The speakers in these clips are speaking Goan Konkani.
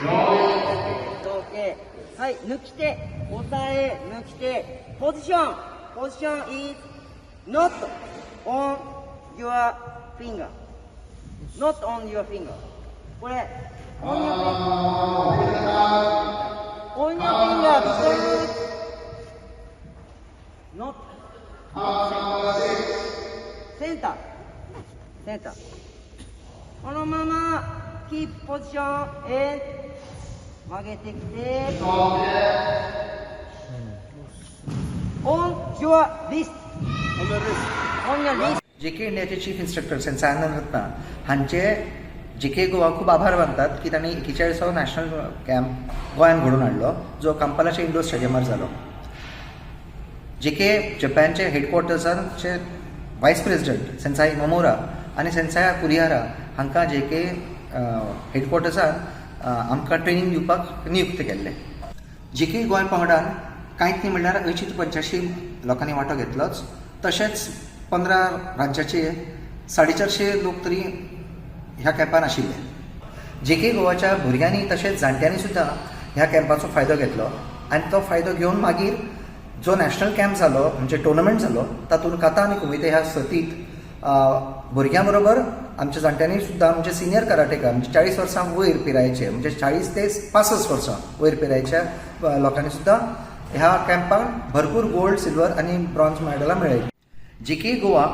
OK。はい、抜き手、押さえ、抜き手、ポジション、ポジション is not on your finger. Not on your finger. これ、on your finger. On your finger because not center. Center. このまま keep position and 曲げてきて on your wrist. On your wrist. JK इंडियाचे चीफ इन्स्ट्रक्टर सेन्साय आनंद रत्ना हांचे जेके गोवा खूब आभार मानतात की तांणी 41वो नॅशनल कॅम्प गोंयांत घडोवन हाडलो, जो कांपालाच्या इंडोर स्टेडियमार जालो. जेके जपानचे हेडक्वॉर्टर्साचे वायस प्रेसिडेंट सेन्साय इमामोरा आनी सेन्साय कुरिहारा हांकां जेके हेडक्वॉर्टर्सान आमकां ट्रेनींग दिवपाक नियुक्त केल्ले. जेके गोंय पंगडान कांयच न्ही म्हणल्यार 80 ते 85 लोकांनी वांटो घेतलोच, तशेंच 15 राज्याचे 450 लोक तरी ह्या कॅम्पान आशिल्ले. जेके गोवाच्या भुरग्यांनी तशेंच जाणट्यांनी सुद्दां ह्या कॅम्पाचो फायदो घेतलो आनी तो फायदो घेवन मागीर जो नॅशनल कॅम्प जालो म्हणजे टुर्नामेंट जालो तातूंत काता आनी कुमिते ह्या सर्तीत भुरग्यां बरोबर आमच्या जाणट्यांनी सुद्दां म्हणजे सिनियर कराटेकार म्हणजे 40 वर्सां वयर पिरायेचे म्हणजे 40 ते 65 वर्सां वयर पिरायेच्या लोकांनी सुद्दां ह्या कॅम्पान भरपूर गोल्ड, सिल्वर आनी ब्रॉन्ज मेडलां मेळयलीं. जेके गोवा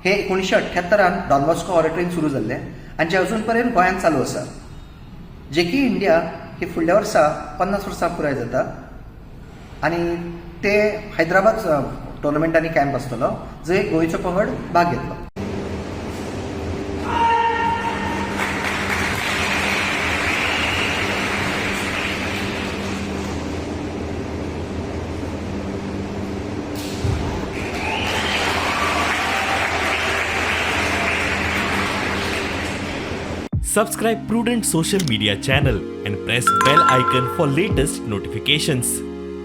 हे 1978 डॉन बॉस्को ऑरेटरीन सुरू जाल्लें आनी जे अजून पर्यंत गोंयांत चालू आसा. जेके इंडिया ही फुडल्या वर्सा 50 वर्सां पुराय जाता आनी ते हैदराबाद टोर्नामेंटांनी कॅम्प आसतलो जंय गोंयचो पंगड भाग घेतलो. Subscribe Prudent Social Media channel and press bell icon for latest notifications.